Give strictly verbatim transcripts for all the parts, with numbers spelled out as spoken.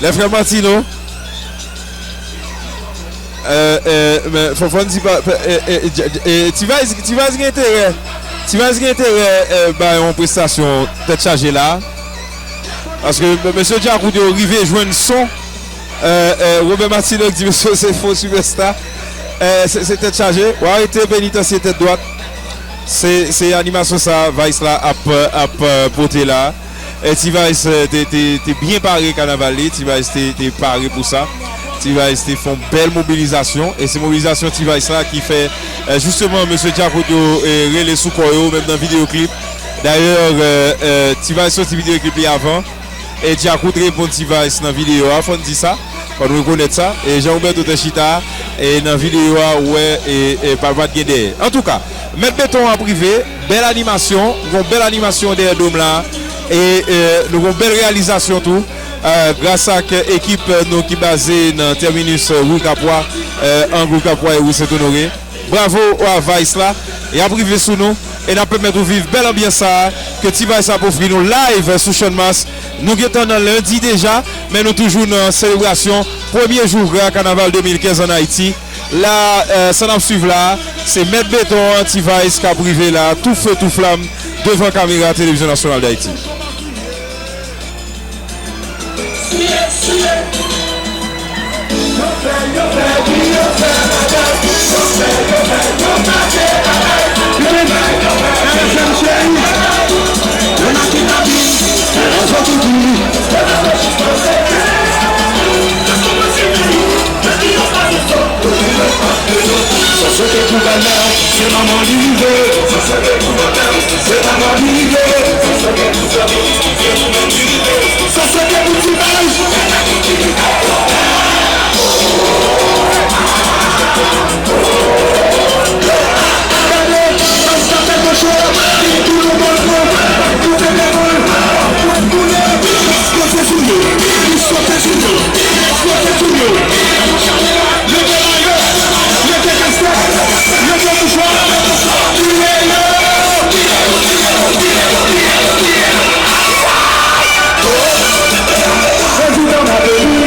Lè frè Martino. Euh, euh, men fò, fò n di pa, pa- euh, euh, J- J- euh, T-Vice, T-Vice gen enterè. T-Vice gen enterè euh, bay yon prestasyon tèt chaje la. Paske m- mesye Djakout yo rive jwenn son. Euh, euh, Robert Martino ki di mesye se fo sipèsta. Euh, se se tèt chaje. W arete penitansye tèt dwat. Se se animasyon sa Vice la ap, ap euh, pote la. E T-Vice euh, te, te, te byen pare kanaval li, T-Vice te, te pare pou sa. T-Vice te fè yon bèl mobilizasyon, e se mobilizasyon T-Vice la ki fè euh, jisteman mesye Djakout yo euh, rele sou kò yo, menm nan videyo klip. Dayè, euh, euh, T-Vice soti videyo klip li avan, e Djakout reponn T-Vice nan videyo a, fò n di sa. Fò n rekonèt sa. E Jean Roberto te chita e nan videyo a ou wè e, e pa, pa t gen dèyè. Antouka, Mèt Beton ap rive, bèl animasyon, gon bèl animasyon dèyè dòm la. E e, nou gon bèl reyalizasyon tou. E, gras ak ekip nou ki baze nan Terminus, e, Rue Capois, e, ang Rue Capois e Rue Saint-Honoré. Bravo a Vice la. Y ap rive sou nou e n ap pèmèt ou viv bèl anbyans sa a ke T-Vice ap ofri nou live sou Channmas. Nou gentan nan lendi deja, men nou toujou nan selebrasyon premye jou gra kanaval de mil kenz ann Ayiti. La, e, sa n ap swiv la, se Mèt Beton an, T-Vice k ap rive la, tou fe tou flam, devan kamera Televizyon Nasyonal d Ayiti. Sa se te pou bèlè, se manman li ye. Sa se te pou bèlè, se manman li ye. Sa se te pou sèvitè, se manman li ye. Sa se te pou ti bèj. Gade, baz la fè gwo cho, li tou nou pran l pran, nou fè pè pran l, pou l koule, li sote sou yo, li sote sou yo, li sote sou yo. Leve mayo, leve kaskèt, leve mouchwa, touye yo! Prezidan Martelly.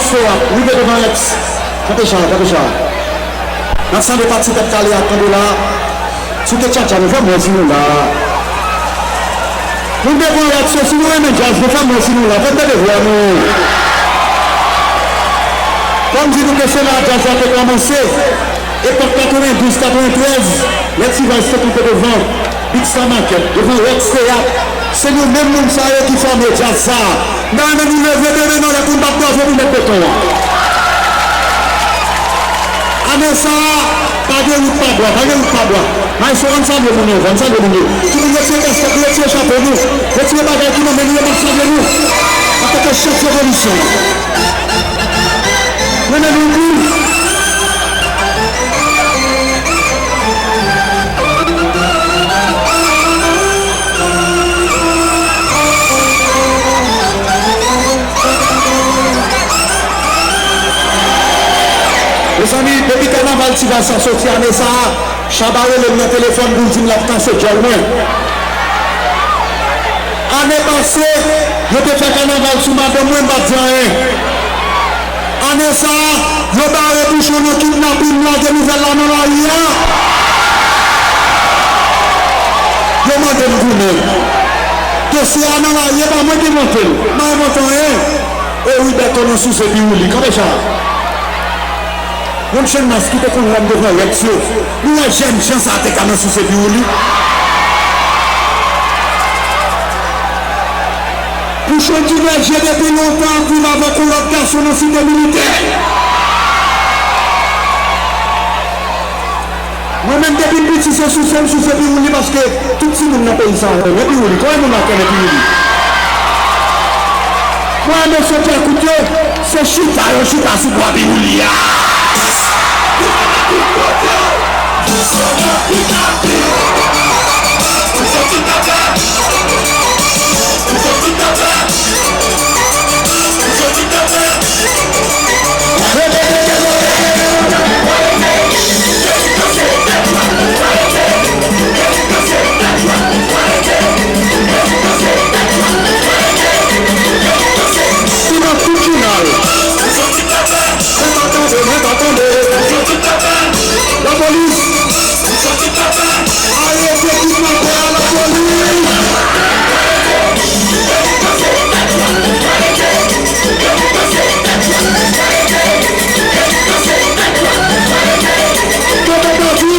Seyap, rive devan Rex. Kanpe cha, kanpe cha. N ap salye pati Tèt Kale a, kanpe la. Si w te tchatcha nou, fè m wè si nou la. Nou devan Rex, si nou renmen djaz, nou fè m wè si nou la. Fè m tande vwa nou. Fò m di nou ke se la djaz la te kòmanse. Epòk katrevendouz, katreventrèz, lè T-Vice te kanpe devan Big Star Market, devan Rex Teyat, se nou menm moun sa yo ki fòme djaz sa a. M ta renmen nou leve de men nou lè pou n bat bravo pou mèt beton an. Ane sa a, pa gen wout pa bwa, pa gen wout pa bwa. Maestro, ann salye moun yo, ann salye moun yo. Tout moun retire kaskèt nou, retire chapo nou, retire bagay ki nan men nou yo, n ap salye nou. Antanke chèf revolisyon an. Mwen menm, mwen di. Mezanmi, depi kanaval Ti Vasa soti ane sa a, Shabba rele m nan telefòn pou l di m l ap kase djòl mwen. Ane pase, yo te fè kanaval sou madanm mwen, m pa t di anyen. Ane sa a, yo bare Pouchon nan kidnapin, m lage nouvèl la nan lari a. Yo mande m goumen. Dosye a nan lari, e pa mwen ki envante l. M pa envante anyen. E wi, Bèto nan souse piwouli. Kanpe cha. Yon jèn mas ki te konn rann devan Rex yo. Nou wè jèn jan sa a te ka nan souse piwouli. Pouchon Divèje depi lontan ap viv avèk yon lòt gason nan Site Militè. Mwen menm depi m piti se souse m souse piwouli paske tout timoun nan peyi sa a renmen piwouli. Konbyen moun la k renmen piwouli? Mwen renmen soti ak kout yo, se chita yo chita sou bwa piwouli a. Nan tout jounal. Mwen pa tande, mwen pa tande. Lapolis! Arete kidnapè a, lapolis! Kanpe bandi!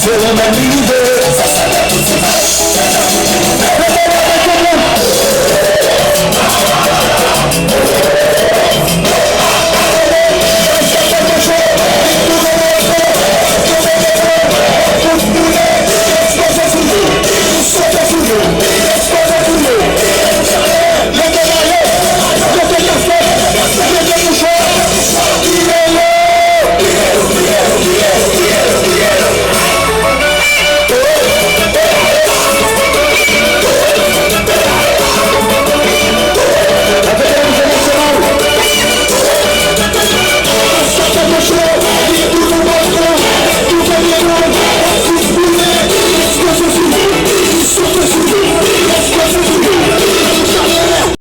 Se ou menm li rive.